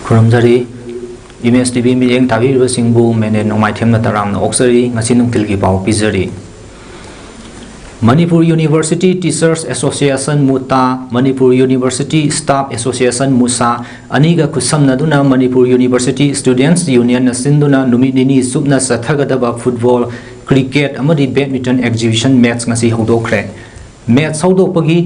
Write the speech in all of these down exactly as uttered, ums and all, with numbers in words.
ꯈꯨꯔꯨꯝꯖꯔꯤ꯫ Image T V ꯃꯤꯠꯌꯦꯡ ꯇꯥꯕꯤꯔꯤꯕꯁꯤꯡꯕꯨ ꯃꯦꯅꯦ ꯅꯣꯡꯃꯥꯏꯊꯦꯝꯅ ꯇꯔꯥꯝꯅ ꯑꯣꯛꯆꯔꯤ꯫ ꯉꯁꯤ ꯅꯨꯡꯊꯤꯜꯒꯤ ꯄꯥꯎ ꯄꯤꯖꯔꯤ꯫ Manipur university teachers association, MUTA, Manipur university staff association, MUSA, ꯑꯅꯤꯒ ꯈꯨꯠꯁꯝꯅꯗꯨꯅ ꯃꯅꯤꯄꯨꯔ ꯌꯨꯅꯤꯚꯔꯁꯤꯇꯤ ꯁ꯭ꯇꯨꯗꯦꯟꯠꯁ ꯌꯨꯅꯤꯌꯟꯅ ꯁꯤꯟꯗꯨꯅ ꯅꯨꯃꯤꯠ ꯅꯤꯅꯤ ꯆꯨꯞꯅ ꯆꯠꯊꯒꯗꯕ ꯐꯨꯠꯕꯣꯜ, ꯀ꯭ꯔꯤꯀꯦꯠ ꯑꯃꯗꯤ ꯕꯦꯗꯃꯤꯟꯇꯟ ꯑꯦꯛꯖꯤꯕꯤꯁꯟ ꯃꯦꯠꯆ ꯉꯁꯤ ꯍꯧꯗꯣꯛꯈ꯭ꯔꯦ꯫ ꯃꯦꯠꯆ ꯍꯧꯗꯣꯛꯄꯒꯤ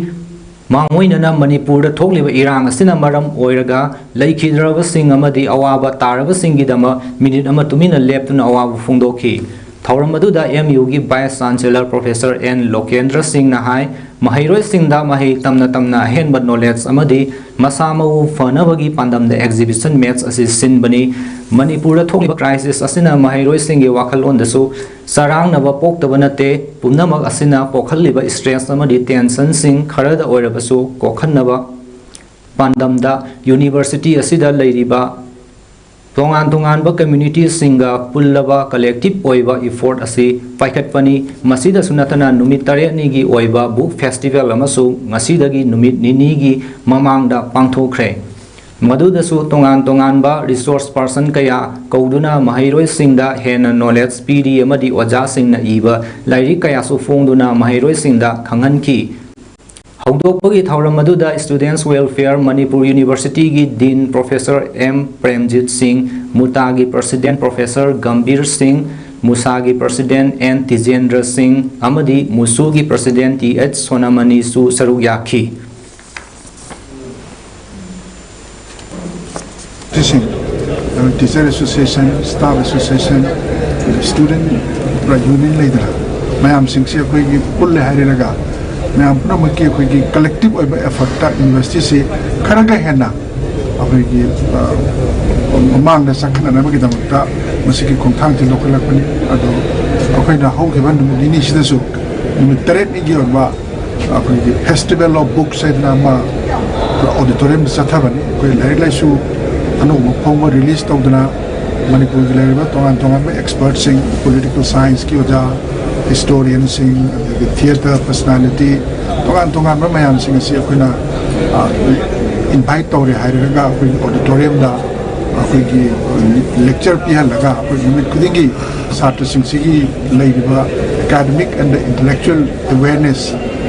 ꯃꯥꯡꯑꯣꯏꯅꯅ ꯃꯅꯤꯄꯨꯔꯗ ꯊꯣꯛꯂꯤꯕ ꯏꯔꯥꯡ ꯑꯁꯤꯅ ꯃꯔꯝ ꯑꯣꯏꯔꯒ ꯂꯩꯈꯤꯗ꯭ꯔꯕꯁꯤꯡ ꯑꯃꯗꯤ ꯑꯋꯥꯕ ꯇꯥꯔꯕꯁꯤꯡꯒꯤꯗꯃꯛ ꯃꯤꯅꯤꯠ ꯑꯃ ꯇꯨꯃꯤꯟꯅ ꯂꯦꯞꯇꯨꯅ ꯑꯋꯥꯕ ꯐꯣꯡꯗꯣꯛꯈꯤ꯫ ꯊꯧꯔꯝ ꯑꯗꯨꯗ ꯑꯦꯝ ꯌꯨꯒꯤ ꯚꯥꯏꯁ ꯆꯥꯟꯁꯦꯂꯔ ꯄ꯭ꯔꯣꯐꯦꯁꯔ ꯑꯦꯟ ꯂꯣꯀꯦꯟꯗ꯭ꯔ ꯁꯤꯡꯅ ꯍꯥꯏ, ꯃꯍꯩꯔꯣꯏꯁꯤꯡꯗ ꯃꯍꯩ ꯇꯝꯅ ꯇꯝꯅ ꯑꯍꯦꯟꯕ ꯅꯣꯂꯦꯖ ꯑꯃꯗꯤ ꯃꯁꯥ ꯃꯎ ꯐꯅꯕꯒꯤ ꯄꯥꯟꯗꯝꯗ ꯑꯦꯛꯖꯤꯕꯤꯁꯟ ꯃꯦꯠꯆ ꯑꯁꯤ ꯁꯤꯟꯕꯅꯤ꯫ ꯃꯅꯤꯄꯨꯔꯗ ꯊꯣꯛꯂꯤꯕ ꯀ꯭ꯔꯥꯏꯁꯤꯁ ꯑꯁꯤꯅ ꯃꯍꯩꯔꯣꯏꯁꯤꯡꯒꯤ ꯋꯥꯈꯜꯂꯣꯟꯗꯁꯨ ꯆꯔꯥꯡꯅꯕ ꯄꯣꯛꯇꯕ ꯅꯠꯇꯦ꯫ ꯄꯨꯝꯅꯃꯛ ꯑꯁꯤꯅ ꯄꯣꯛꯍꯜꯂꯤꯕ ꯁ꯭ꯇ꯭ꯔꯦꯁ ꯑꯃꯗꯤ ꯇꯦꯟꯁꯟꯁꯤꯡ ꯈꯔꯗ ꯑꯣꯏꯔꯕꯁꯨ ꯀꯣꯛꯍꯟꯅꯕ ꯄꯥꯟꯗꯝꯗ ꯌꯨꯅꯤꯚꯔꯁꯤꯇꯤ ꯑꯁꯤꯗ ꯂꯩꯔꯤꯕ ꯇꯣꯉꯥꯟ ꯇꯣꯉꯥꯟꯕ ꯀꯝꯃ꯭ꯌꯨꯅꯤꯇꯤꯁꯤꯡꯒ ꯄꯨꯜꯂꯕ ꯀꯂꯦꯛꯇꯤꯚ ꯑꯣꯏꯕ ꯏꯐꯣꯔꯠ ꯑꯁꯤ ꯄꯥꯏꯈꯠꯄꯅꯤ꯫ ꯃꯁꯤꯗꯁꯨ ꯅꯠꯇꯅ ꯅꯨꯃꯤꯠ ꯇꯔꯦꯠꯅꯤꯒꯤ ꯑꯣꯏꯕ ꯕꯨꯛ ꯐꯦꯁꯇꯤꯚꯦꯜ ꯑꯃꯁꯨ ꯉꯁꯤꯗꯒꯤ ꯅꯨꯃꯤꯠ ꯅꯤꯅꯤꯒꯤ ꯃꯃꯥꯡꯗ ꯄꯥꯡꯊꯣꯛꯈ꯭ꯔꯦ꯫ ꯃꯗꯨꯗꯁꯨ ꯇꯣꯉꯥꯟ ꯇꯣꯉꯥꯟꯕ ꯔꯤꯁꯣꯔꯁ ꯄꯥꯔꯁꯟ ꯀꯌꯥ ꯀꯧꯗꯨꯅ ꯃꯍꯩꯔꯣꯏꯁꯤꯡꯗ ꯍꯦꯟꯅ ꯅꯣꯂꯦꯖ ꯄꯤꯔꯤ ꯑꯃꯗꯤ ꯑꯣꯖꯥꯁꯤꯡꯅ ꯏꯕ ꯂꯥꯏꯔꯤꯛ ꯀꯌꯥꯁꯨ ꯐꯣꯡꯗꯨꯅ ꯃꯍꯩꯔꯣꯏꯁꯤꯡꯗ ꯈꯪꯍꯟꯈꯤ꯫ ꯍꯧꯗꯣꯛꯄꯒꯤ ꯊꯧꯔꯝ ꯑꯗꯨꯗ ꯁ꯭ꯇꯨꯗꯦꯟꯠꯁ ꯋꯦꯜꯐꯤꯌꯔ ꯃꯅꯤꯄꯨꯔ ꯌꯨꯅꯤꯚꯔꯁꯤꯇꯤꯒꯤ ꯗꯤꯟ ꯄ꯭ꯔꯣꯐꯦꯁꯔ ꯑꯦꯝ ꯄ꯭ꯔꯦꯝꯖꯤꯠ ꯁꯤꯡ, ꯃꯨꯇꯥꯒꯤ ꯄ꯭ꯔꯁꯤꯗꯦꯟꯠ ꯄ꯭ꯔꯣꯐꯦꯁꯔ ꯒꯝꯚꯤꯔ ꯁꯤꯡ, ꯃꯨꯁꯥꯒꯤ ꯄ꯭ꯔꯁꯤꯗꯦꯟꯠ ꯑꯦꯟ ꯇꯤꯖꯦꯟꯗ꯭ꯔ ꯁꯤꯡ ꯑꯃꯗꯤ ꯃꯨꯁꯨꯒꯤ ꯄ꯭ꯔꯁꯤꯗꯦꯟꯠ ꯇꯤ ꯑꯩꯆ ꯁꯣꯅꯥꯃꯅꯤꯁꯨ ꯁꯔꯨꯛ ꯌꯥꯈꯤ꯫ ꯁꯤꯡ, teacher association, staff association, student ꯄꯨꯔꯥ ꯌꯨꯅꯤꯌꯟ ꯂꯩꯗꯅ, ꯃꯌꯥꯝꯁꯤꯡꯁꯤ ꯑꯩꯈꯣꯏꯒꯤ ꯄꯨꯜꯂꯦ ꯍꯥꯏꯔꯒ, ꯃꯌꯥꯝ ꯄꯨꯝꯅꯃꯛꯀꯤ ꯑꯩꯈꯣꯏꯒꯤ ꯀꯂꯦꯛꯇꯤꯚ ꯑꯣꯏꯕ ꯑꯦꯐꯔꯠꯇ ꯌꯨꯅꯤꯚꯔꯁꯤꯇꯤꯁꯤ ꯈꯔꯒ ꯍꯦꯟꯅ ꯑꯩꯈꯣꯏꯒꯤ ꯃꯃꯥꯡꯗ ꯆꯪꯈꯠꯅꯅꯕꯒꯤꯗꯃꯛꯇ ꯃꯁꯤꯒꯤ ꯈꯣꯡꯊꯥꯡꯁꯤ ꯂꯧꯈꯠꯂꯛꯄꯅꯤ꯫ ꯑꯗꯣ ꯑꯩꯈꯣꯏꯅ ꯍꯧꯈꯤꯕ ꯅꯨꯃꯤꯠ ꯅꯤꯅꯤꯁꯤꯗꯁꯨ ꯅꯨꯃꯤꯠ ꯇꯔꯦꯠꯅꯤꯒꯤ ꯑꯣꯏꯕ ꯑꯩꯈꯣꯏꯒꯤ ꯐꯦꯁꯇꯤꯚꯦꯜ ꯑꯣꯐ ꯕꯨꯛꯁ ꯍꯥꯏꯗꯅ ꯑꯃ ꯑꯣꯗꯤꯇꯣꯔꯤꯌꯝꯗ ꯆꯠꯊꯕꯅꯤ꯫ ꯑꯩꯈꯣꯏ ꯂꯥꯏꯔꯤꯛ ꯂꯥꯏꯁꯨ ꯑꯅꯧꯕ ꯐꯣꯡꯕ ꯔꯤꯂꯤꯖ ꯇꯧꯗꯅ ꯃꯅꯤꯄꯨꯔꯒꯤ ꯂꯩꯔꯤꯕ ꯇꯣꯉꯥꯟ ꯇꯣꯉꯥꯟꯕ ꯑꯦꯛꯁꯄꯔꯠꯁꯤꯡ, ꯄꯣꯂꯤꯇꯤꯀꯦꯜ ꯁꯥꯏꯟꯁꯀꯤ ꯑꯣꯖꯥ, ꯍꯤꯁꯇꯣꯔꯤꯌꯟꯁꯤꯡ, ꯑꯗꯒꯤ ꯊꯤꯌꯦꯇꯔ ꯄꯔꯁꯅꯥꯂꯤꯇꯤ, ꯇꯣꯉꯥꯟ ꯇꯣꯉꯥꯟꯕ ꯃꯌꯥꯝꯁꯤꯡ ꯑꯁꯤ ꯑꯩꯈꯣꯏꯅ ꯏꯟꯚꯥꯏꯠ ꯇꯧꯔꯦ ꯍꯥꯏꯔꯒ ꯑꯩꯈꯣꯏꯒꯤ ꯑꯣꯗꯤꯇꯣꯔꯤꯌꯝꯗ ꯑꯩꯈꯣꯏꯒꯤ ꯂꯦꯛꯆꯔ ꯄꯤꯍꯜꯂꯒ ꯑꯩꯈꯣꯏ ꯅꯨꯃꯤꯠ ꯈꯨꯗꯤꯡꯒꯤ ꯁꯥꯇ꯭ꯔꯁꯤꯡꯁꯤꯒꯤ ꯂꯩꯔꯤꯕ academic and intellectual awareness,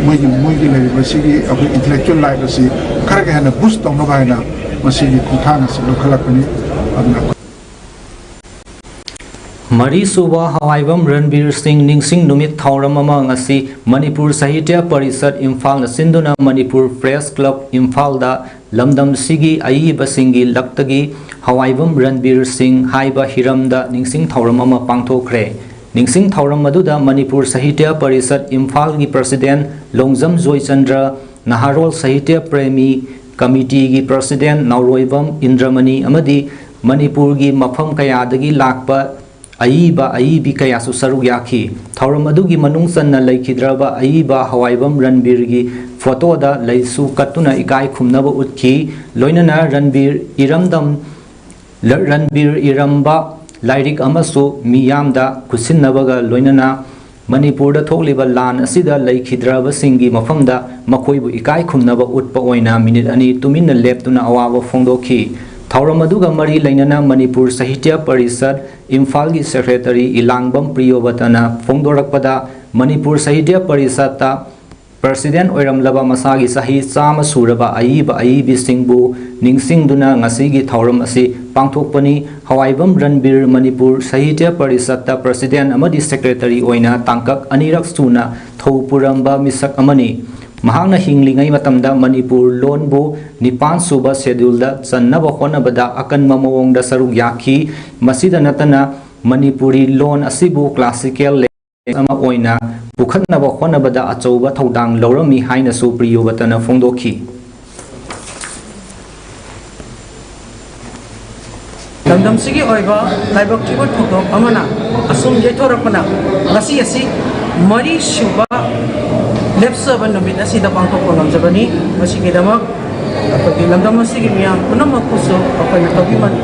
ꯃꯣꯏꯒꯤ ꯃꯣꯏꯒꯤ ꯂꯩꯔꯤꯕ ꯁꯤꯒꯤ ꯑꯩꯈꯣꯏ intellectual life ꯑꯁꯤ ꯈꯔꯒ ꯍꯦꯟꯅ ꯕꯨꯁ ꯇꯧꯅꯕ ꯍꯥꯏꯅ ꯃꯁꯤꯒꯤ ꯈꯣꯡꯊꯥꯡ ꯑꯁꯤ ꯂꯧꯈꯠꯂꯛꯄꯅꯤ꯫ ꯑꯗꯨꯅ ꯃꯔꯤꯁꯨꯕ ꯍꯋꯥꯏꯕꯝ ꯔꯟꯕꯤꯔ ꯁꯤꯡ ꯅꯤꯡꯁꯤꯡ ꯅꯨꯃꯤꯠ ꯊꯧꯔꯝ ꯑꯃ ꯉꯁꯤ ꯃꯅꯤꯄꯨꯔ ꯁꯥꯍꯤꯇ꯭ꯌ ꯄꯔꯤꯁꯠ ꯏꯝꯐꯥꯜꯅ ꯁꯤꯟꯗꯨꯅ ꯃꯅꯤꯄꯨꯔ ꯄ꯭ꯔꯦꯁ ꯀ꯭ꯂꯕ ꯏꯝꯐꯥꯜꯗ ꯂꯝꯗꯝꯁꯤꯒꯤ ꯑꯏꯕꯁꯤꯡꯒꯤ ꯂꯛꯇꯒꯤ ꯍꯋꯥꯏꯕꯝ ꯔꯟꯕꯤꯔ ꯁꯤꯡ ꯍꯥꯏꯕ ꯍꯤꯔꯝꯗ ꯅꯤꯡꯁꯤꯡ ꯊꯧꯔꯝ ꯑꯃ ꯄꯥꯡꯊꯣꯛꯈ꯭ꯔꯦ꯫ ꯅꯤꯡꯁꯤꯡ ꯊꯧꯔꯝ ꯑꯗꯨꯗ ꯃꯅꯤꯄꯨꯔ ꯁꯥꯍꯤꯇ꯭ꯌ ꯄꯔꯤꯁꯠ ꯏꯝꯐꯥꯜꯒꯤ ꯄ꯭ꯔꯁꯤꯗꯦꯟ ꯂꯣꯡꯖꯝ ꯖꯣꯏꯆꯟꯗ꯭ꯔ, ꯅꯍꯥꯔꯣꯜ ꯁꯥꯍꯤꯇ꯭ꯌ ꯄ꯭ꯔꯦꯃꯤ ꯀꯃꯤꯇꯤꯒꯤ ꯄ꯭ꯔꯁꯤꯗꯦꯟ ꯅꯥꯎꯔꯣꯏꯕꯝ ꯏꯟꯗ꯭ꯔꯃꯅꯤ ꯑꯃꯗꯤ ꯃꯅꯤꯄꯨꯔꯒꯤ ꯃꯐꯝ ꯀꯌꯥꯗꯒꯤ ꯂꯥꯛꯄ ꯑꯏꯕ ꯑꯏꯕꯤ ꯀꯌꯥꯁꯨ ꯁꯔꯨꯛ ꯌꯥꯈꯤ꯫ ꯊꯧꯔꯝ ꯑꯗꯨꯒꯤ ꯃꯅꯨꯡ ꯆꯟꯅ ꯂꯩꯈꯤꯗ꯭ꯔꯕ ꯑꯏꯕ ꯍꯋꯥꯏꯕꯝ ꯔꯟꯕꯤꯔꯒꯤ ꯐꯣꯇꯣꯗ ꯂꯩꯁꯨ ꯀꯠꯇꯨꯅ ꯏꯀꯥꯏ ꯈꯨꯝꯅꯕ ꯎꯠꯈꯤ꯫ ꯂꯣꯏꯅꯅ ꯔꯟꯕꯤꯔ ꯏꯔꯝꯗꯝ ꯔꯟꯕꯤꯔ ꯏꯔꯝꯕ ꯂꯥꯏꯔꯤꯛ ꯑꯃꯁꯨ ꯃꯤꯌꯥꯝꯗ ꯈꯨꯠꯁꯤꯟꯅꯕꯒ ꯂꯣꯏꯅꯅ ꯃꯅꯤꯄꯨꯔꯗ ꯊꯣꯛꯂꯤꯕ ꯂꯥꯟ ꯑꯁꯤꯗ ꯂꯩꯈꯤꯗ꯭ꯔꯕꯁꯤꯡꯒꯤ ꯃꯐꯝꯗ ꯃꯈꯣꯏꯕꯨ ꯏꯀꯥꯏ ꯈꯨꯝꯅꯕ ꯎꯠꯄ ꯑꯣꯏꯅ ꯃꯤꯅꯤꯠ ꯑꯅꯤ ꯇꯨꯃꯤꯟꯅ ꯂꯦꯞꯇꯨꯅ ꯑꯋꯥꯕ ꯐꯣꯡꯗꯣꯛꯈꯤ꯫ ꯊꯧꯔꯝ ꯑꯗꯨꯒ ꯃꯔꯤ ꯂꯩꯅꯅ ꯃꯅꯤꯄꯨꯔ ꯁꯥꯍꯤꯇ꯭ꯌ ꯄꯔꯤꯁꯠ ꯏꯝꯐꯥꯜꯒꯤ ꯁꯦꯀ꯭ꯔꯦꯇꯔꯤ ꯏꯂꯥꯡꯕꯝ ꯄ꯭ꯔꯤꯌꯣꯕꯇꯅ ꯐꯣꯡꯗꯣꯔꯛꯄꯗ, ꯃꯅꯤꯄꯨꯔ ꯁꯥꯍꯤꯇ꯭ꯌ ꯄꯔꯤꯁꯠꯇ ꯄ꯭ꯔꯁꯤꯗꯦꯟ ꯑꯣꯏꯔꯝꯂꯕ ꯃꯁꯥꯒꯤ ꯆꯍꯤ ꯆꯥꯝꯃ ꯁꯨꯔꯕ ꯑꯏꯕ ꯑꯏꯕꯤꯁꯤꯡꯕꯨ ꯅꯤꯡꯁꯤꯡꯗꯨꯅ ꯉꯁꯤꯒꯤ ꯊꯧꯔꯝ ꯑꯁꯤ ꯄꯥꯡꯊꯣꯛꯄꯅꯤ꯫ ꯍꯋꯥꯏꯕꯝ ꯔꯟꯕꯤꯔ ꯃꯅꯤꯄꯨꯔ ꯁꯥꯍꯤꯇ꯭ꯌ ꯄꯔꯤꯁꯠꯇ ꯄ꯭ꯔꯁꯤꯗꯦꯟ ꯑꯃꯗꯤ ꯁꯦꯀ꯭ꯔꯦꯇꯔꯤ ꯑꯣꯏꯅ ꯇꯥꯡꯀꯛ ꯑꯅꯤꯔꯛ ꯁꯨꯅ ꯊꯧ ꯄꯨꯔꯝꯕ ꯃꯤꯁꯛ ꯑꯃꯅꯤ꯫ ꯃꯍꯥꯛꯅ ꯍꯤꯡꯂꯤꯉꯩ ꯃꯇꯝꯗ ꯃꯅꯤꯄꯨꯔ ꯂꯣꯟꯕꯨ ꯅꯤꯄꯥꯟ ꯁꯨꯕ ꯁꯦꯗ꯭ꯌꯨꯜꯗ ꯆꯟꯅꯕ ꯍꯣꯠꯅꯕꯗ ꯑꯀꯟꯕ ꯃꯑꯣꯡꯗ ꯁꯔꯨꯛ ꯌꯥꯈꯤ꯫ ꯃꯁꯤꯗ ꯅꯠꯇꯅ ꯃꯅꯤꯄꯨꯔꯤ ꯂꯣꯟ ꯑꯁꯤꯕꯨ ꯀ꯭ꯂꯥꯁꯤꯀꯦꯜ ꯑꯃ ꯑꯣꯏꯅ ꯄꯨꯈꯠꯅꯕ ꯍꯣꯠꯅꯕꯗ ꯑꯆꯧꯕ ꯊꯧꯗꯥꯡ ꯂꯧꯔꯝꯃꯤ ꯍꯥꯏꯅꯁꯨ ꯄ꯭ꯔꯤꯌꯣꯕꯇꯅ ꯐꯣꯡꯗꯣꯛꯈꯤ꯫ ꯂꯝꯗꯝꯁꯤꯒꯤ ꯑꯣꯏꯕ ꯂꯥꯏꯕꯛ ꯊꯤꯕ ꯊꯧꯗꯣꯛ ꯑꯃꯅ ꯑꯁꯨꯝ ꯌꯩꯊꯣꯔꯛꯄꯅ ꯉꯁꯤ ꯑꯁꯤ ꯃꯔꯤ ꯁꯨꯕ ꯂꯦꯞꯆꯕ ꯅꯨꯃꯤꯠ ꯑꯁꯤꯗ ꯄꯥꯡꯊꯣꯛꯄ ꯉꯝꯖꯕꯅꯤ꯫ ꯃꯁꯤꯒꯤꯗꯃꯛ ꯑꯩꯈꯣꯏꯒꯤ ꯂꯝꯗꯝ ꯑꯁꯤꯒꯤ ꯃꯤꯌꯥꯝ ꯄꯨꯝꯅꯃꯛꯄꯨꯁꯨ ꯑꯩꯈꯣꯏꯅ ꯇꯧꯕꯤꯃꯜ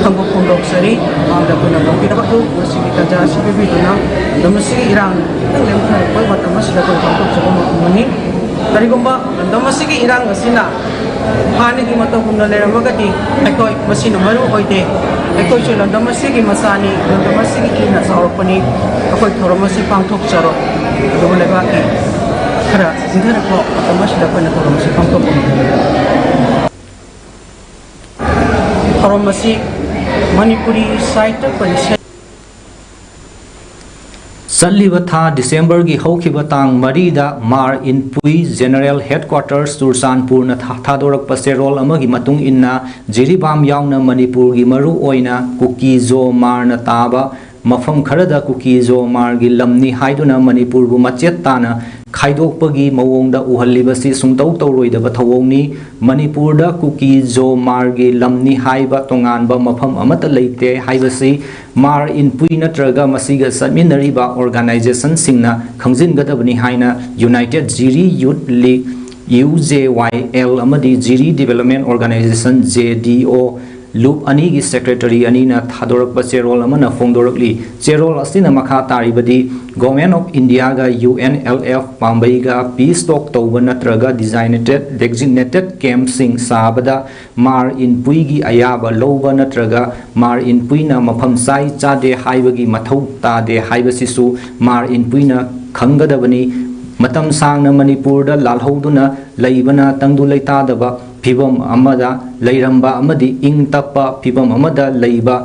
ꯈꯪꯕ ꯐꯣꯡꯗꯣꯛꯆꯔꯤ꯫ ꯃꯃꯥꯡꯗ ꯑꯩꯈꯣꯏꯅ ꯂꯧꯕꯤꯔꯕ ꯑꯗꯨ ꯉꯁꯤꯒꯤ ꯇꯥꯟꯖꯥ ꯑꯁꯤ ꯄꯤꯕꯤꯗꯨꯅ ꯂꯝꯗꯝ ꯑꯁꯤꯒꯤ ꯏꯔꯥꯡ ꯈꯤꯇꯪ ꯅꯦꯝꯊꯔꯛꯄ ꯃꯇꯝ ꯑꯁꯤꯗ ꯑꯩꯈꯣꯏ ꯄꯥꯡꯊꯣꯛꯆꯕ ꯉꯝꯒꯅꯤ꯫ ꯀꯔꯤꯒꯨꯝꯕ ꯂꯝꯗꯝ ꯑꯁꯤꯒꯤ ꯏꯔꯥꯡ ꯑꯁꯤꯅ ꯍꯥꯟꯅꯒꯤ ꯃꯇꯧꯒꯨꯝꯅ ꯂꯩꯔꯝꯃꯒꯗꯤ ꯑꯩꯈꯣꯏ ꯃꯁꯤꯅ ꯃꯔꯨ ꯑꯣꯏꯗꯦ꯫ ꯑꯩꯈꯣꯏꯁꯨ ꯂꯝꯗꯝ ꯑꯁꯤꯒꯤ ꯃꯆꯥꯅꯤ, ꯂꯝꯗꯝ ꯑꯁꯤꯒꯤ ꯏꯅ ꯆꯥꯎꯔꯛꯄꯅꯤ꯫ ꯑꯩꯈꯣꯏ ꯊꯧꯔꯝ ꯑꯁꯤ ꯄꯥꯡꯊꯣꯛꯆꯔꯣꯏ꯫ ꯑꯗꯨꯕꯨ ꯂꯩꯕꯥꯛꯀꯤ ꯈꯔ ꯏꯪꯊꯔꯛꯄ ꯃꯇꯝ ꯑꯁꯤꯗ ꯑꯩꯈꯣꯏꯅ ꯊꯧꯔꯝ ꯑꯁꯤ ꯄꯥꯡꯊꯣꯛꯄ ꯉꯝꯒꯅꯤ꯫ ꯊꯧꯔꯝ ꯑꯁꯤ ꯃꯅꯤꯄꯨꯔꯤ ꯁꯥꯍꯤꯇ꯭ꯌ ꯄꯔꯤꯁꯠ ꯆꯠꯂꯤꯕ ꯊꯥ ꯗꯤꯁꯦꯝꯕꯔꯒꯤ ꯍꯧꯈꯤꯕ ꯇꯥꯡ ꯃꯔꯤꯗ ꯃꯥꯔ ꯏꯟꯄꯨꯏ ꯖꯦꯅꯔꯦꯜ ꯍꯦꯗꯀ꯭ꯋꯥꯇꯔꯁ ꯆꯨꯔꯆꯥꯟꯄꯨꯔꯅ ꯊꯥ-, ꯊꯥꯗꯣꯔꯛꯄ ꯆꯦꯔꯣꯜ ꯑꯃꯒꯤ ꯃꯇꯨꯡ ꯏꯟꯅ, ꯖꯤꯔꯤꯕꯥꯝ ꯌꯥꯎꯅ ꯃꯅꯤꯄꯨꯔꯒꯤ ꯃꯔꯨ ꯑꯣꯏꯅ ꯀꯨꯀꯤ ꯖꯣ ꯃꯥꯔꯅ ꯇꯥꯕ ꯃꯐꯝ ꯈꯔꯗ ꯀꯨꯀꯤ ꯖꯣ ꯃꯥꯔꯒꯤ ꯂꯝꯅꯤ ꯍꯥꯏꯗꯨꯅ ꯃꯅꯤꯄꯨꯔꯕꯨ ꯃꯆꯦꯠ ꯇꯥꯅ ꯈꯥꯏꯗꯣꯛꯄꯒꯤ ꯃꯑꯣꯡꯗ ꯎꯍꯜꯂꯤꯕꯁꯤ ꯁꯨꯡꯇꯧ ꯇꯧꯔꯣꯏꯗꯕ ꯊꯧꯑꯣꯡꯅꯤ꯫ ꯃꯅꯤꯄꯨꯔꯗ ꯀꯨꯀꯤ ꯖꯣ ꯃꯥꯔꯒꯤ ꯂꯝꯅꯤ ꯍꯥꯏꯕ ꯇꯣꯉꯥꯟꯕ ꯃꯐꯝ ꯑꯃꯠꯇ ꯂꯩꯇꯦ ꯍꯥꯏꯕꯁꯤ ꯃꯥꯔ ꯏꯟꯄꯨꯏ ꯅꯠꯇ꯭ꯔꯒ ꯃꯁꯤꯒ ꯆꯠꯃꯤꯟꯅꯔꯤꯕ ꯑꯣꯔꯒꯅꯥꯏꯖꯦꯁꯟꯁꯤꯡꯅ ꯈꯪꯖꯤꯟꯒꯗꯕꯅꯤ ꯍꯥꯏꯅ United Jiri Youth League, U J Y L, ꯑꯃꯗꯤ ꯖꯤꯔꯤ Development Organisation, J D O, ꯂꯨꯞ ꯑꯅꯤꯒꯤ ꯁꯦꯀ꯭ꯔꯦꯇꯔꯤ ꯑꯅꯤꯅ ꯊꯥꯗꯣꯔꯛꯄ ꯆꯦꯔꯣꯜ ꯑꯃꯅ ꯐꯣꯡꯗꯣꯔꯛꯂꯤ꯫ ꯆꯦꯔꯣꯜ ꯑꯁꯤꯅ ꯃꯈꯥ ꯇꯥꯔꯤꯕꯗꯤ, Government of Indiaꯒ U N L F ꯄꯥꯝꯕꯩꯒ peace talk ꯇꯧꯕ ꯅꯠꯇ꯭ꯔꯒ designated, designated campꯁꯤꯡ ꯁꯥꯕꯗ ꯃꯥꯔ ꯏꯟꯄꯨꯏꯒꯤ ꯑꯌꯥꯕ ꯂꯧꯕ ꯅꯠꯇ꯭ꯔꯒ ꯃꯥꯔ ꯏꯟꯄꯨꯏꯅ ꯃꯐꯝ ꯆꯥꯏ ꯆꯥꯗꯦ ꯍꯥꯏꯕꯒꯤ ꯃꯊꯧ ꯇꯥꯗꯦ ꯍꯥꯏꯕꯁꯤꯁꯨ ꯃꯥꯔ ꯏꯟꯄꯨꯏꯅ ꯈꯪꯒꯗꯕꯅꯤ꯫ ꯃꯇꯝ ꯁꯥꯡꯅ ꯃꯅꯤꯄꯨꯔꯗ ꯂꯥꯜꯍꯧꯗꯨꯅ ꯂꯩꯕꯅ ꯇꯪꯗꯨ ꯂꯩꯇꯥꯗꯕ ꯐꯤꯕꯝ ꯑꯃꯗ ꯂꯩꯔꯝꯕ ꯑꯃꯗꯤ ꯏꯪ ꯇꯞꯄ ꯐꯤꯕꯝ ꯑꯃꯗ ꯂꯩꯕ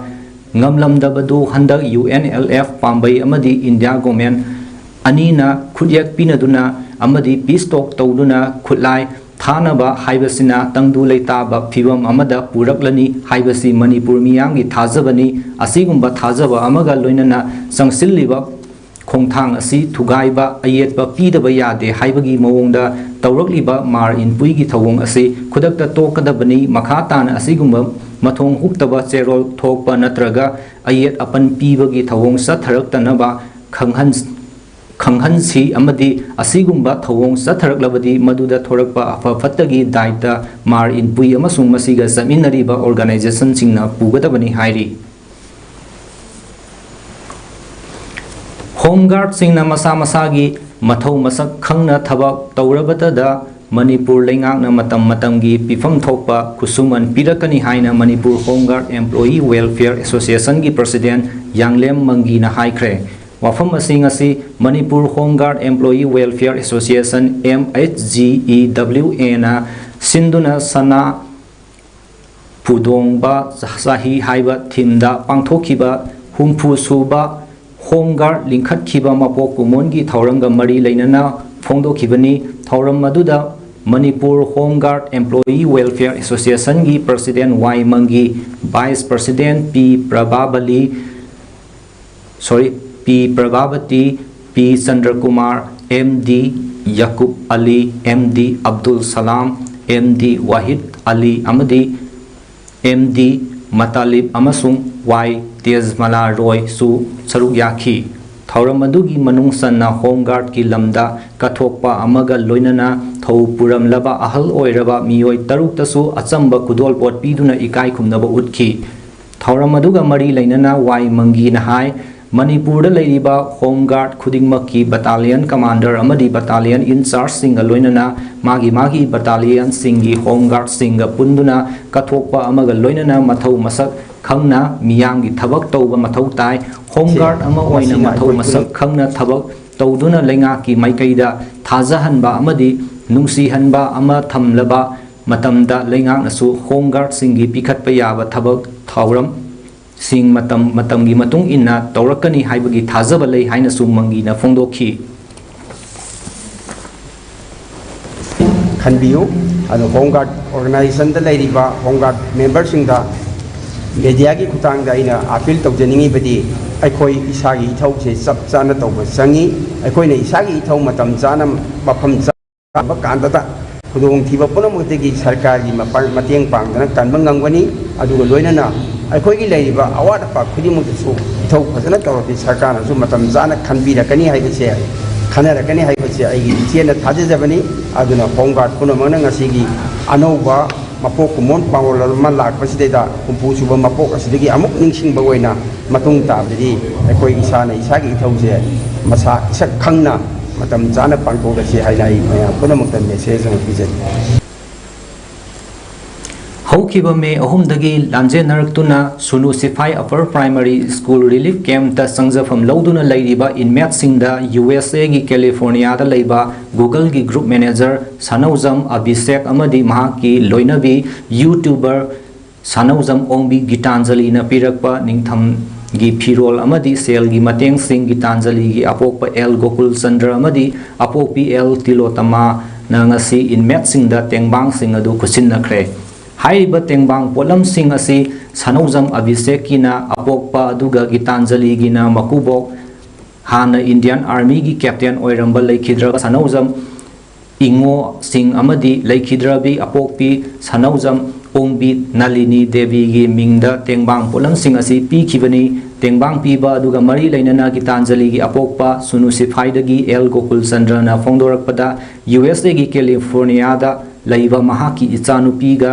ꯉꯝꯂꯝꯗꯕꯗꯨ ꯍꯟꯗꯛ U N L F ꯄꯥꯝꯕꯩ ꯑꯃꯗꯤ India Government ꯑꯅꯤꯅ ꯈꯨꯠꯌꯦꯛ ꯄꯤꯅꯗꯨꯅ ꯑꯃꯗꯤ peace talk ꯇꯧꯗꯨꯅ ꯈꯨꯠꯂꯥꯏ ꯊꯥꯅꯕ ꯍꯥꯏꯕꯁꯤꯅ ꯇꯪꯗꯨ ꯂꯩꯇꯥꯕ ꯐꯤꯕꯝ ꯑꯃꯗ ꯄꯨꯔꯛꯂꯅꯤ ꯍꯥꯏꯕꯁꯤ ꯃꯅꯤꯄꯨꯔ ꯃꯤꯌꯥꯝꯒꯤ ꯊꯥꯖꯕꯅꯤ꯫ ꯑꯁꯤꯒꯨꯝꯕ ꯊꯥꯖꯕ ꯑꯃꯒ ꯂꯣꯏꯅꯅ ꯆꯪꯁꯤꯜꯂꯤꯕ ꯈꯣꯡꯊꯥꯡ ꯑꯁꯤ ꯊꯨꯒꯥꯏꯕ, ꯑꯌꯦꯠꯄ ꯄꯤꯗꯕ ꯌꯥꯗꯦ ꯍꯥꯏꯕꯒꯤ ꯃꯑꯣꯡꯗ ꯇꯧꯔꯛꯂꯤꯕ ꯃꯥꯔ ꯏꯟꯄꯨꯏꯒꯤ ꯊꯧꯑꯣꯡ ꯑꯁꯤ ꯈꯨꯗꯛꯇ ꯇꯣꯛꯀꯗꯕꯅꯤ꯫ ꯃꯈꯥ ꯇꯥꯅ ꯑꯁꯤꯒꯨꯝꯕ ꯃꯊꯣꯡ ꯍꯨꯛꯇꯕ ꯆꯦꯔꯣꯜ ꯊꯣꯛꯄ ꯅꯠꯇ꯭ꯔꯒ ꯑꯌꯦꯠ ꯑꯄꯟ ꯄꯤꯕꯒꯤ ꯊꯧꯑꯣꯡ ꯆꯠꯊꯔꯛꯇꯅꯕ ꯈꯪꯍꯟ-, ꯈꯪꯍꯟꯁꯤ ꯑꯃꯗꯤ ꯑꯁꯤꯒꯨꯝꯕ ꯊꯧꯑꯣꯡ ꯆꯠꯊꯔꯛꯂꯕꯗꯤ ꯃꯗꯨꯗ ꯊꯣꯔꯛꯄ ꯑꯐ ꯐꯠꯇꯒꯤ ꯗꯥꯏꯇ ꯃꯥꯔ ꯏꯟꯄꯨꯏ ꯑꯃꯁꯨꯡ ꯃꯁꯤꯒ ꯆꯠꯃꯤꯟꯅꯔꯤꯕ ꯑꯣꯔꯒꯅꯥꯏꯖꯦꯁꯟꯁꯤꯡꯅ ꯄꯨꯒꯗꯕꯅꯤ ꯍꯥꯏꯔꯤ꯫ ꯍꯣꯝ ꯒꯥꯔꯗꯁꯤꯡꯅ ꯃꯁꯥ ꯃꯁꯥꯒꯤ ꯃꯊꯧ ꯃꯁꯛ ꯈꯪꯅ ꯊꯕꯛ ꯇꯧꯔꯕꯇꯗ ꯃꯅꯤꯄꯨꯔ ꯂꯩꯉꯥꯛꯅ ꯃꯇꯝ ꯃꯇꯝꯒꯤ ꯄꯤꯐꯝ ꯊꯣꯛꯄ ꯈꯨꯠꯁꯨꯃꯟ ꯄꯤꯔꯛꯀꯅꯤ ꯍꯥꯏꯅ Manipur Home Guard Employee Welfare Association ꯒꯤ President ꯌꯥꯡꯂꯦꯝ ꯃꯪꯒꯤꯅ ꯍꯥꯏꯈ꯭ꯔꯦ꯫ ꯋꯥꯐꯝ ꯑꯁꯤ ꯉꯁꯤ Manipur Home Guard Employee Welfare Association, M H G E W A ꯅ ꯁꯤꯟꯗꯨꯅ ꯁꯅꯥ ꯄꯨꯗꯣꯡꯕ ꯆꯍꯤ ꯍꯥꯏꯕ theme ꯗ ꯄꯥꯡꯊꯣꯛꯈꯤꯕ ꯍꯨꯝꯐꯨ ꯁꯨꯕ Home Guard ꯂꯤꯡꯈꯠꯈꯤꯕ ꯃꯄꯣꯛ ꯀꯨꯝꯑꯣꯟꯒꯤ ꯊꯧꯔꯝꯒ ꯃꯔꯤ ꯂꯩꯅꯅ ꯐꯣꯡꯗꯣꯛꯈꯤꯕꯅꯤ꯫ ꯊꯧꯔꯝ ꯑꯗꯨꯗ Manipur Home Guard Employee Welfare Association ꯒꯤ President ꯋꯥꯏ ꯃꯪꯒꯤ, Vice President ꯄꯤ ꯄ꯭ꯔꯚꯥꯕꯂꯤ, sorry, ꯄꯤ ꯄ꯭ꯔꯚꯥꯕꯇꯤ, ꯄꯤ ꯆꯟꯗ꯭ꯔꯀꯨꯃꯥꯔ, M D ꯌꯥꯀꯨꯕ ꯑꯂꯤ, M D ꯑꯕꯗꯨꯜ ꯁꯂꯥꯝ, M D ꯋꯥꯍꯤꯗ ꯑꯂꯤ ꯑꯃꯗꯤ M D ꯃꯇꯥꯂꯤꯕ ꯑꯃꯁꯨꯡ ꯋꯥꯏ ꯇꯦꯖꯃꯂꯥ ꯔꯣꯏꯁꯨ ꯁꯔꯨꯛ ꯌꯥꯈꯤ꯫ ꯊꯧꯔꯝ ꯑꯗꯨꯒꯤ ꯃꯅꯨꯡ ꯆꯟꯅ Home Guard ꯀꯤ ꯂꯝꯗ ꯀꯠꯊꯣꯛꯄ ꯑꯃꯒ ꯂꯣꯏꯅꯅ ꯊꯧ ꯄꯨꯔꯝꯂꯕ ꯑꯍꯜ ꯑꯣꯏꯔꯕ ꯃꯤꯑꯣꯏ ꯇꯔꯨꯛꯇꯁꯨ ꯑꯆꯝꯕ ꯈꯨꯗꯣꯜꯄꯣꯠ ꯄꯤꯗꯨꯅ ꯏꯀꯥꯏ ꯈꯨꯝꯅꯕ ꯎꯠꯈꯤ꯫ ꯊꯧꯔꯝ ꯑꯗꯨꯒ ꯃꯔꯤ ꯂꯩꯅꯅ ꯋꯥꯏ ꯃꯪꯒꯤꯅ ꯍꯥꯏ, ꯃꯅꯤꯄꯨꯔꯗ ꯂꯩꯔꯤꯕ Home Guard ꯈꯨꯗꯤꯡꯃꯛꯀꯤ battalion commander ꯑꯃꯗꯤ battalion in charge ꯁꯤꯡꯒ ꯂꯣꯏꯅꯅ ꯃꯥꯒꯤ ꯃꯥꯒꯤ battalion ꯁꯤꯡꯒꯤ Home Guard ꯁꯤꯡꯒ ꯄꯨꯟꯗꯨꯅ ꯀꯠꯊꯣꯛꯄ ꯑꯃꯒ ꯂꯣꯏꯅꯅ ꯃꯊꯧ ꯃꯁꯛ ꯈꯪꯅ ꯃꯤꯌꯥꯝꯒꯤ ꯊꯕꯛ ꯇꯧꯕ ꯃꯊꯧ ꯇꯥꯏ꯫ Home Guard ꯑꯃ ꯑꯣꯏꯅ ꯃꯊꯧ ꯃꯁꯛ ꯈꯪꯅ ꯊꯕꯛ ꯇꯧꯗꯨꯅ ꯂꯩꯉꯥꯛꯀꯤ ꯃꯥꯏꯀꯩꯗ ꯊꯥꯖꯍꯟꯕ ꯑꯃꯗꯤ ꯅꯨꯡꯁꯤꯍꯟꯕ ꯑꯃ ꯊꯝꯂꯕ ꯃꯇꯝꯗ ꯂꯩꯉꯥꯛꯅꯁꯨ Home Guard ꯁꯤꯡꯒꯤ ꯄꯤꯈꯠꯄ ꯌꯥꯕ ꯊꯕꯛ ꯊꯧꯔꯝ ꯁꯤꯡ ꯃꯇꯝ ꯃꯇꯝꯒꯤ ꯃꯇꯨꯡ ꯏꯟꯅ ꯇꯧꯔꯛꯀꯅꯤ ꯍꯥꯏꯕꯒꯤ ꯊꯥꯖꯕ ꯂꯩ ꯍꯥꯏꯅꯁꯨ ꯃꯪꯒꯤꯅ ꯐꯣꯡꯗꯣꯛꯈꯤ꯫ ꯈꯟꯕꯤꯌꯨ꯫ ꯑꯗꯣ Home Guard organization ꯗ ꯂꯩꯔꯤꯕ Home Guard member ꯁꯤꯡꯗ media ꯒꯤ ꯈꯨꯠꯊꯥꯡꯗ ꯑꯩꯅ appeal ꯇꯧꯖꯅꯤꯡꯉꯤꯕꯗꯤ, ꯑꯩꯈꯣꯏ ꯏꯁꯥꯒꯤ ꯏꯊꯧꯁꯦ ꯆꯞ ꯆꯥꯅ ꯇꯧꯕ ꯆꯪꯉꯤ꯫ ꯑꯩꯈꯣꯏꯅ ꯏꯁꯥꯒꯤ ꯏꯊꯧ ꯃꯇꯝ ꯆꯥꯅ ꯃꯐꯝ ꯆꯥꯕ ꯀꯥꯟꯗꯗ ꯈꯨꯗꯣꯡꯊꯤꯕ ꯄꯨꯝꯅꯃꯛꯇꯒꯤ ꯁꯔꯀꯥꯔꯒꯤ ꯃꯄꯥꯡ-, ꯃꯇꯦꯡ ꯄꯥꯡꯗꯅ ꯀꯟꯕ ꯉꯝꯒꯅꯤ꯫ ꯑꯗꯨꯒ ꯂꯣꯏꯅꯅ ꯑꯩꯈꯣꯏꯒꯤ ꯂꯩꯔꯤꯕ ꯑꯋꯥꯠ ꯑꯄꯥ ꯈꯨꯗꯤꯡꯃꯛꯇꯁꯨ ꯏꯊꯧ ꯐꯖꯅ ꯇꯧꯔꯕꯗꯤ ꯁꯔꯀꯥꯔꯅꯁꯨ ꯃꯇꯝ ꯆꯥꯅ ꯈꯟꯕꯤꯔꯛꯀꯅꯤ ꯍꯥꯏꯕꯁꯦ, ꯈꯟꯅꯔꯛꯀꯅꯤ ꯍꯥꯏꯕꯁꯦ ꯑꯩꯒꯤ ꯏꯆꯦꯅ ꯊꯥꯖꯖꯕꯅꯤ꯫ ꯑꯗꯨꯅ Home Guard ꯄꯨꯝꯅꯃꯛꯅ ꯉꯁꯤꯒꯤ ꯑꯅꯧꯕ ꯃꯄꯣꯛ ꯀꯨꯝꯑꯣꯟ ꯄꯥꯡꯑꯣꯜ ꯑꯃ ꯂꯥꯛꯄꯁꯤꯗꯩꯗ ꯍꯨꯝꯐꯨ ꯁꯨꯕ ꯃꯄꯣꯛ ꯑꯁꯤꯗꯒꯤ ꯑꯃꯨꯛ ꯅꯤꯡꯁꯤꯡꯕ ꯑꯣꯏꯅ ꯃꯇꯨꯡ ꯇꯥꯕꯗꯗꯤ ꯑꯩꯈꯣꯏ ꯏꯁꯥꯅ ꯏꯁꯥꯒꯤ ꯏꯊꯧꯁꯦ ꯃꯁꯥ ꯏꯁꯛ ꯈꯪꯅ ꯃꯇꯝ ꯆꯥꯅ ꯄꯥꯡꯊꯣꯛꯂꯁꯤ ꯍꯥꯏꯅ ꯑꯩ ꯃꯌꯥꯝ ꯄꯨꯝꯅꯃꯛꯇ ꯃꯦꯁꯦꯖ ꯑꯃ ꯄꯤꯖꯔꯤ꯫ ꯍꯧꯈꯤꯕ ꯃꯦ ꯑꯍꯨꯝꯗꯒꯤ ꯂꯥꯟꯖꯦꯟꯅꯔꯛꯇꯨꯅ ꯁꯨꯅꯨ ꯁꯤꯐꯥꯏ ꯑꯄꯔ ꯄ꯭ꯔꯥꯏꯃꯥꯔꯤ ꯁ꯭ꯀꯨꯜ ꯔꯤꯂꯤꯐ ꯀꯦꯝꯞꯇ ꯆꯪꯖꯐꯝ ꯂꯧꯗꯨꯅ ꯂꯩꯔꯤꯕ ꯏꯟꯃꯦꯠꯁꯤꯡꯗ ꯌꯨ ꯑꯦꯁ ꯑꯦꯒꯤ ꯀꯦꯂꯤꯐꯣꯔꯅꯤꯌꯥꯗ ꯂꯩꯕ ꯒꯨꯒꯜꯒꯤ ꯒ꯭ꯔꯨꯞ ꯃꯦꯅꯦꯖꯔ ꯁꯅꯧꯖꯝ ꯑꯚꯤꯁꯦꯛ ꯑꯃꯗꯤ ꯃꯍꯥꯛꯀꯤ ꯂꯣꯏꯅꯕꯤ ꯌꯨꯇ꯭ꯌꯨꯕꯔ ꯁꯅꯧꯖꯝ ꯑꯣꯡꯕꯤ ꯒꯤꯇꯥꯟꯖꯂꯤꯅ ꯄꯤꯔꯛꯄ ꯅꯤꯡꯊꯝꯒꯤ ꯐꯤꯔꯣꯜ ꯑꯃꯗꯤ ꯁꯦꯜꯒꯤ ꯃꯇꯦꯡꯁꯤꯡ ꯒꯤꯇꯥꯟꯖꯂꯤꯒꯤ ꯑꯄꯣꯛꯄ ꯑꯦꯜ ꯒꯣꯀꯨꯜ ꯆꯟꯗ꯭ꯔ ꯑꯃꯗꯤ ꯑꯄꯣꯛꯄꯤ ꯑꯦꯜ ꯇꯤꯂꯣꯇꯃꯥꯅ ꯉꯁꯤ ꯏꯟꯃꯦꯠꯁꯤꯡꯗ ꯇꯦꯡꯕꯥꯡꯁꯤꯡ ꯑꯗꯨ ꯈꯨꯠꯁꯤꯟꯅꯈ꯭ꯔꯦ꯫ ꯍꯥꯏꯔꯤꯕ ꯇꯦꯡꯕꯥꯡ ꯄꯣꯠꯂꯝꯁꯤꯡ ꯑꯁꯤ ꯁꯅꯧꯖꯝ ꯑꯚꯤꯁꯦꯛꯀꯤꯅ ꯑꯄꯣꯛꯄ ꯑꯗꯨꯒ ꯒꯤꯇꯥꯟꯖꯂꯤꯒꯤꯅ ꯃꯀꯨꯕꯣꯛ ꯍꯥꯟꯅ ꯏꯟꯗꯤꯌꯥꯟ ꯑꯥꯔꯃꯤꯒꯤ ꯀꯦꯞꯇꯦꯟ ꯑꯣꯏꯔꯝꯕ ꯂꯩꯈꯤꯗ꯭ꯔꯕ ꯁꯅꯧꯖꯝ ꯏꯉꯣꯁꯤꯡ ꯑꯃꯗꯤ ꯂꯩꯈꯤꯗ꯭ꯔꯕꯤ ꯑꯄꯣꯛꯄꯤ ꯁꯅꯧꯖꯝ ꯑꯣꯡꯕꯤ ꯅꯂꯤꯅꯤ ꯗꯦꯕꯤꯒꯤ ꯃꯤꯡꯗ ꯇꯦꯡꯕꯥꯡ ꯄꯣꯠꯂꯝꯁꯤꯡ ꯑꯁꯤ ꯄꯤꯈꯤꯕꯅꯤ꯫ ꯇꯦꯡꯕꯥꯡ ꯄꯤꯕ ꯑꯗꯨꯒ ꯃꯔꯤ ꯂꯩꯅꯅ ꯒꯤꯇꯥꯟꯖꯂꯤꯒꯤ ꯑꯄꯣꯛꯄ ꯁꯨꯅꯨ ꯁꯤꯐꯥꯏꯗꯒꯤ ꯑꯦꯜ ꯒꯣꯀꯨꯜ ꯆꯟꯗ꯭ꯔꯅ ꯐꯣꯡꯗꯣꯔꯛꯄꯗ, ꯌꯨ ꯑꯦꯁ ꯑꯦꯒꯤ ꯀꯦꯂꯤꯐꯣꯔꯅꯤꯌꯥꯗ ꯂꯩꯕ ꯃꯍꯥꯛꯀꯤ ꯏꯆꯥꯅꯨꯄꯤꯒ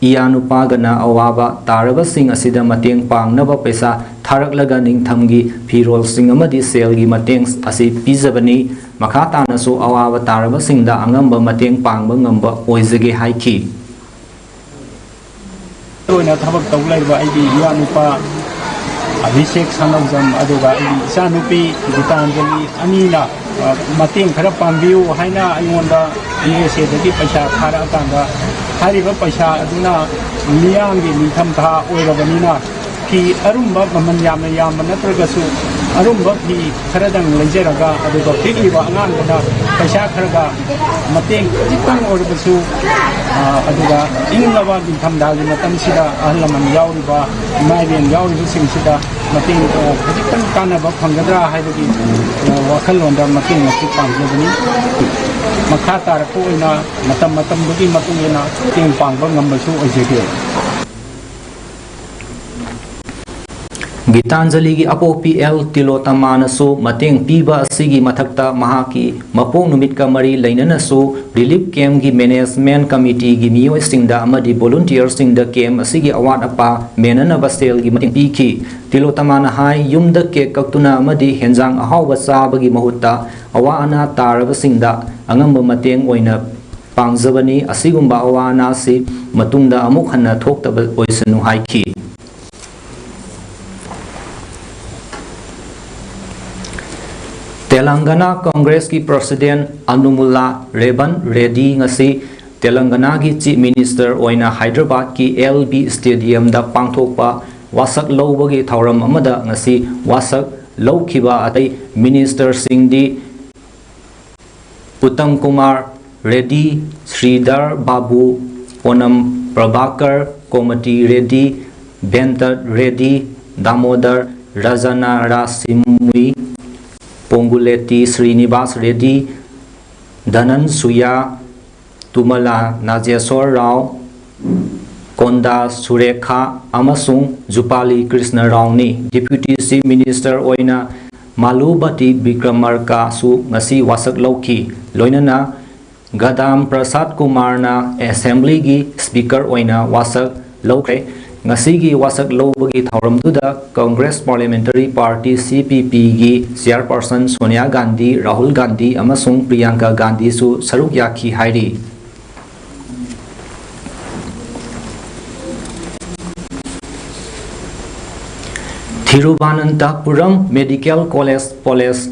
ꯏꯌꯥꯅꯨꯄꯥꯒꯅ ꯑꯋꯥꯕ ꯇꯥꯔꯕꯁꯤꯡ ꯑꯁꯤꯗ ꯃꯇꯦꯡ ꯄꯥꯡꯅꯕ ꯄꯩꯁꯥ ꯊꯥꯔꯛꯂꯒ ꯅꯤꯡꯊꯝꯒꯤ ꯐꯤꯔꯣꯜꯁꯤꯡ ꯑꯃꯗꯤ ꯁꯦꯜꯒꯤ ꯃꯇꯦꯡ ꯑꯁꯤ ꯄꯤꯖꯕꯅꯤ꯫ ꯃꯈꯥ ꯇꯥꯅꯁꯨ ꯑꯋꯥꯕ ꯇꯥꯔꯕꯁꯤꯡꯗ ꯑꯉꯝꯕ ꯃꯇꯦꯡ ꯄꯥꯡꯕ ꯉꯝꯕ ꯑꯣꯏꯖꯒꯦ ꯍꯥꯏꯈꯤ꯫ ꯑꯣꯏꯅ ꯊꯕꯛ ꯇꯧ ꯂꯩꯔꯤꯕ ꯑꯩꯒꯤ ꯏꯌꯥꯅꯨꯄꯥ ꯑꯚꯤꯁꯦꯛ ꯁꯅꯧꯖꯝ ꯑꯗꯨꯒ ꯑꯩꯒꯤ ꯏꯆꯥꯅꯨꯄꯤ ꯒꯤꯇꯥꯟꯖꯂꯤ ꯑꯅꯤꯅ, ꯑ, ꯃꯇꯦꯡ ꯈꯔ ꯄꯥꯡꯕꯤꯌꯨ ꯍꯥꯏꯅ ꯑꯩꯉꯣꯟꯗ ꯌꯨ ꯑꯦꯁ ꯑꯦꯗꯒꯤ ꯄꯩꯁꯥ ꯊꯥꯔꯛꯑꯀꯥꯟꯗ, ꯍꯥꯏꯔꯤꯕ ꯄꯩꯁꯥ ꯑꯗꯨꯅ ꯃꯤꯌꯥꯝꯒꯤ ꯅꯤꯡꯊꯝꯊꯥ ꯑꯣꯏꯔꯕꯅꯤꯅ ꯐꯤ ꯑꯔꯨꯝꯕ, ꯃꯃꯜ ꯌꯥꯝꯅ ꯌꯥꯝꯕ ꯅꯠꯇ꯭ꯔꯒꯁꯨ, ꯑꯔꯨꯝꯕ ꯐꯤ ꯈꯔꯗꯪ ꯂꯩꯖꯔꯒ, ꯑꯗꯨꯒ ꯄꯤꯛꯂꯤꯕ ꯑꯉꯥꯡꯗꯨꯅ ꯄꯩꯁꯥ ꯈꯔꯒ ꯃꯇꯦꯡ ꯈꯖꯤꯛꯇꯪ ꯑꯣꯏꯔꯕꯁꯨ, ꯑ, ꯑꯗꯨꯒ ꯏꯪꯂꯕ ꯅꯤꯡꯊꯝꯊꯥꯒꯤ ꯃꯇꯝꯁꯤꯗ ꯑꯍꯜ ꯂꯃꯟ ꯌꯥꯎꯔꯤꯕ, ꯏꯃꯥ ꯏꯕꯦꯟ ꯌꯥꯎꯔꯤꯕꯁꯤꯡꯁꯤꯗ ꯃꯇꯦꯡ, ꯑ, ꯈꯖꯤꯛꯇꯪ ꯀꯥꯟꯅꯕ ꯐꯪꯒꯗ꯭ꯔꯥ ꯍꯥꯏꯕꯒꯤ, ꯑ, ꯋꯥꯈꯜꯂꯣꯟꯗ ꯃꯇꯦꯡ ꯃꯇꯦꯡ ꯄꯥꯡꯖꯕꯅꯤ꯫ ꯃꯈꯥ ꯇꯥꯔꯛꯄ ꯑꯣꯏꯅ ꯃꯇꯝ ꯃꯇꯝꯗꯨꯒꯤ ꯃꯇꯨꯡ ꯏꯟꯅ ꯃꯇꯦꯡ ꯄꯥꯡꯕ ꯉꯝꯕꯁꯨ ꯑꯣꯏꯖꯒꯦ꯫ ꯒꯤꯇꯥꯟꯖꯂꯤꯒꯤ ꯑꯄꯣꯛꯄꯤ ꯑꯦꯜ ꯇꯤꯂꯣꯇꯃꯥꯅꯁꯨ ꯃꯇꯦꯡ ꯄꯤꯕ ꯑꯁꯤꯒꯤ ꯃꯊꯛꯇ ꯃꯍꯥꯛꯀꯤ ꯃꯄꯣꯛ ꯅꯨꯃꯤꯠꯀ ꯃꯔꯤ ꯂꯩꯅꯅꯁꯨ ꯔꯤꯂꯤꯐ ꯀꯦꯝꯞꯀꯤ ꯃꯦꯅꯦꯖꯃꯦꯟꯠ ꯀꯃꯤꯇꯤꯒꯤ ꯃꯤꯑꯣꯏꯁꯤꯡꯗ ꯑꯃꯗꯤ ꯚꯣꯂꯨꯟꯇꯤꯌꯔꯁꯤꯡꯗ ꯀꯦꯝꯞ ꯑꯁꯤꯒꯤ ꯑꯋꯥꯠ ꯑꯄꯥ ꯃꯦꯟꯅꯅꯕ ꯁꯦꯜꯒꯤ ꯃꯇꯦꯡ ꯄꯤꯈꯤ꯫ ꯇꯤꯂꯣꯇꯃꯥꯅ ꯍꯥꯏ, ꯌꯨꯝꯗ ꯀꯦꯛ ꯀꯛꯇꯨꯅ ꯑꯃꯗꯤ ꯍꯦꯟꯖꯥꯡ ꯑꯍꯥꯎꯕ ꯆꯥꯕꯒꯤ ꯃꯍꯨꯠꯇ ꯑꯋꯥ ꯑꯅꯥ ꯇꯥꯔꯕꯁꯤꯡꯗ ꯑꯉꯝꯕ ꯃꯇꯦꯡ ꯑꯣꯏꯅ ꯄꯥꯡꯖꯕꯅꯤ꯫ ꯑꯁꯤꯒꯨꯝꯕ ꯑꯋꯥ ꯑꯅꯥꯁꯤ ꯃꯇꯨꯡꯗ ꯑꯃꯨꯛ ꯍꯟꯅ ꯊꯣꯛꯇꯕ ꯑꯣꯏꯁꯅꯨ ꯍꯥꯏꯈꯤ꯫ ꯇꯦꯂꯪꯒꯅꯥ ꯀꯪꯒ꯭ꯔꯦꯁꯀꯤ ꯄ꯭ꯔꯁꯤꯗꯦꯟꯠ ꯑꯅꯨꯃꯨꯂꯥ ꯔꯦꯕꯟ ꯔꯦꯗꯤ ꯉꯁꯤ ꯇꯦꯂꯪꯒꯅꯥꯒꯤ ꯆꯤꯐ ꯃꯤꯅꯤꯁꯇꯔ ꯑꯣꯏꯅ ꯍꯥꯏꯗ꯭ꯔꯕꯥꯗꯀꯤ ꯑꯦꯜ ꯕꯤ ꯁ꯭ꯇꯦꯗꯤꯌꯝꯗ ꯄꯥꯡꯊꯣꯛꯄ ꯋꯥꯁꯛ ꯂꯧꯕꯒꯤ ꯊꯧꯔꯝ ꯑꯃꯗ ꯉꯁꯤ ꯋꯥꯁꯛ ꯂꯧꯈꯤꯕ ꯑꯇꯩ ꯃꯤꯅꯤꯁꯇꯔꯁꯤꯡꯗꯤ ꯎꯠꯇꯝ ꯀꯨꯃꯥꯔ ꯔꯦꯗꯤ, ꯁ꯭ꯔꯤꯙꯔ ꯕꯥꯕꯨ, ꯄꯣꯅꯝ Prabhakar, ꯀꯣꯃꯇꯤ ready, ꯚꯦꯟꯇꯠ ready, Damodar ꯔꯖꯅꯥꯔꯥꯁꯤꯃꯨꯏ, ꯄꯣꯡꯒꯨꯂꯦꯇꯤ Srinivas ready, ꯙꯅꯟꯁꯨꯌꯥ, ꯇꯨꯃꯂꯥ ꯅꯥꯖꯦꯁꯣꯔ Rao, ꯀꯣꯟꯗꯥ ꯁꯨꯔꯦꯈꯥ ꯑꯃꯁꯨꯡ ꯖꯨꯄꯥꯂꯤ ꯀ꯭ꯔꯤꯁꯅ ꯔꯥꯎꯅꯤ꯫ ꯗꯤꯄ꯭ꯌꯨꯇꯤ ꯆꯤꯐ ꯃꯤꯅꯤꯁꯇꯔ ꯑꯣꯏꯅ ꯃꯥꯂꯨꯕꯇꯤ ꯕꯤꯀ꯭ꯔꯃꯥꯔꯀꯥꯁꯨ ꯉꯁꯤ ꯋꯥꯁꯛ ꯂꯧꯈꯤ꯫ ꯂꯣꯏꯅꯅ ꯒꯗꯥꯝ ꯄ꯭ꯔꯁꯥꯗ ꯀꯨꯃꯥꯔꯅ ꯑꯦꯁꯦꯝꯕ꯭ꯂꯤꯒꯤ ꯁ꯭ꯄꯤꯀꯔ ꯑꯣꯏꯅ ꯋꯥꯁꯛ ꯂꯧꯈ꯭ꯔꯦ꯫ ꯉꯁꯤꯒꯤ ꯋꯥꯁꯛ ꯂꯧꯕꯒꯤ ꯊꯧꯔꯝꯗꯨꯗ ꯀꯪꯒ꯭ꯔꯦꯁ ꯄꯥꯔꯂꯤꯌꯥꯃꯦꯟꯇꯔꯤ ꯄꯥꯔꯇꯤ, ꯁꯤ ꯄꯤ ꯄꯤꯒꯤ ꯆꯤꯌꯥꯔꯄꯔꯁꯟ ꯁꯣꯅꯤꯌꯥ ꯒꯥꯟꯙꯤ, ꯔꯥꯍꯨꯜ ꯒꯥꯟꯙꯤ ꯑꯃꯁꯨꯡ ꯄ꯭ꯔꯤꯌꯥꯡꯀꯥ ꯒꯥꯟꯙꯤꯁꯨ ꯁꯔꯨꯛ ꯌꯥꯈꯤ ꯍꯥꯏꯔꯤ꯫ ꯊꯤꯔꯨꯚꯅꯟꯊꯄꯨꯔꯝ ꯃꯦꯗꯤꯀꯦꯜ ꯀꯣꯂꯦꯖ ꯄꯣꯂꯦꯁ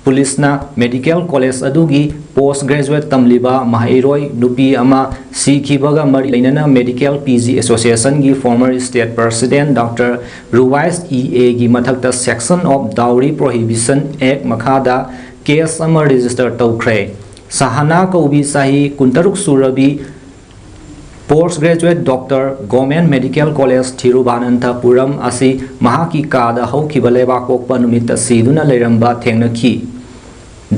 ꯄꯨꯂꯤꯁꯅ ꯃꯦꯗꯤꯀꯦꯜ ꯀꯣꯂꯦꯖ ꯑꯗꯨꯒꯤ ꯄꯣꯁ ꯒ꯭ꯔꯦꯖꯨꯋꯦꯠ ꯇꯝꯂꯤꯕ ꯃꯍꯩꯔꯣꯏ ꯅꯨꯄꯤ ꯑꯃ ꯁꯤꯈꯤꯕꯒ ꯃꯔꯤ ꯂꯩꯅꯅ ꯃꯦꯗꯤꯀꯦꯜ ꯄꯤ ꯖꯤ ꯑꯦꯁꯣꯁꯤꯌꯦꯁꯟꯒꯤ former state president doctor Ruwais E ꯑꯦꯒꯤ ꯃꯊꯛꯇ Section of Dowry Prohibition Act ꯃꯈꯥꯗ ꯀꯦꯁ ꯑꯃ ꯔꯦꯖꯤꯁꯇꯔ ꯇꯧꯈ꯭ꯔꯦ꯫ ꯁꯍꯥꯅꯥ ꯀꯧꯕꯤ ꯆꯍꯤ ꯀꯨꯟꯇꯔꯨꯛ ꯁꯨꯔꯕꯤ post graduate doctor, government medical college Thiruvananthapuram ꯑꯁꯤ ꯃꯍꯥꯛꯀꯤ ꯀꯥꯗ ꯍꯧꯈꯤꯕ ꯂꯩꯕꯥꯛꯄꯣꯛꯄ ꯅꯨꯃꯤꯠꯇ ꯁꯤꯗꯨꯅ ꯂꯩꯔꯝꯕ ꯊꯦꯡꯅꯈꯤ꯫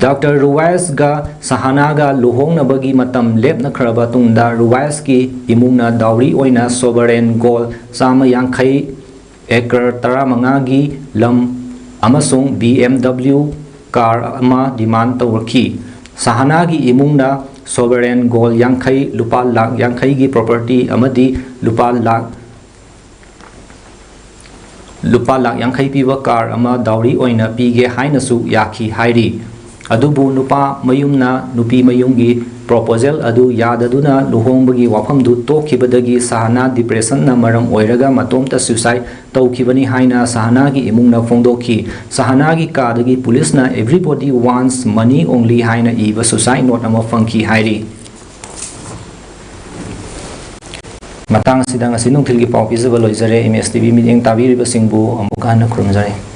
ꯗꯣꯛꯇꯔ ꯔꯨꯋꯥꯏꯁꯒ ꯁꯍꯥꯅꯥꯒ ꯂꯨꯍꯣꯡꯅꯕꯒꯤ ꯃꯇꯝ ꯂꯦꯞꯅꯈ꯭ꯔꯕ ꯇꯨꯡꯗ ꯔꯨꯋꯥꯏꯁꯀꯤ ꯏꯃꯨꯡꯅ ꯗꯥꯎꯔꯤ ꯑꯣꯏꯅ ꯁꯣꯚꯔꯦꯟ ꯒꯣꯜ ꯆꯥꯝꯃ ꯌꯥꯡꯈꯩ ꯑꯦꯀꯔ ꯇꯔꯥꯃꯉꯥꯒꯤ ꯂꯝ ꯑꯃꯁꯨꯡ B M W ꯀꯥꯔ ꯑꯃ ꯗꯤꯃꯥꯟ ꯇꯧꯔꯛꯈꯤ꯫ ꯁꯍꯥꯅꯥꯒꯤ ꯏꯃꯨꯡꯅ sovereign gold ꯌꯥꯡꯈꯩ, ꯂꯨꯄꯥ ꯂꯥꯈ ꯌꯥꯡꯈꯩꯒꯤ property ꯑꯃꯗꯤ ꯂꯨꯄꯥ ꯂꯥꯈ ꯂꯨꯄꯥ ꯂꯥꯈ ꯌꯥꯡꯈꯩ ꯄꯤꯕ ꯀꯥꯔ ꯑꯃ dowry ꯑꯣꯏꯅ ꯄꯤꯒꯦ ꯍꯥꯏꯅꯁꯨ ꯌꯥꯈꯤ ꯍꯥꯏꯔꯤ꯫ ꯑꯗꯨꯕꯨ ꯅꯨꯄꯥ ꯃꯌꯨꯝꯅ ꯅꯨꯄꯤ ꯃꯌꯨꯝꯒꯤ proposal ꯑꯗꯨ ꯌꯥꯗꯗꯨꯅ ꯂꯨꯍꯣꯡꯕꯒꯤ ꯋꯥꯐꯝꯗꯨ ꯇꯣꯛꯈꯤꯕꯗꯒꯤ ꯁꯍꯥꯅꯥ depressionꯅ ꯃꯔꯝ ꯑꯣꯏꯔꯒ ꯃꯇꯣꯝꯇ suicide ꯇꯧꯈꯤꯕꯅꯤ ꯍꯥꯏꯅ ꯁꯍꯥꯅꯥꯒꯤ ꯏꯃꯨꯡꯅ ꯐꯣꯡꯗꯣꯛꯈꯤ꯫ ꯁꯍꯥꯅꯥꯒꯤ ꯀꯥꯗꯒꯤ ꯄꯨꯂꯤꯁꯅ "Everybody wants money only" ꯍꯥꯏꯅ ꯏꯕ suicide note ꯑꯃ ꯐꯪꯈꯤ ꯍꯥꯏꯔꯤ꯫ ꯃꯇꯥꯡ ꯑꯁꯤꯗ ꯉꯁꯤ ꯅꯨꯡꯊꯤꯜꯒꯤ ꯄꯥꯎ ꯄꯤꯖꯕ ꯂꯣꯏꯖꯔꯦ꯫ M S T V ꯃꯤꯠꯌꯦꯡ ꯇꯥꯕꯤꯔꯤꯕꯁꯤꯡꯕꯨ ꯑꯃꯨꯛ ꯍꯟꯅ ꯈꯨꯔꯨꯝꯖꯔꯤ꯫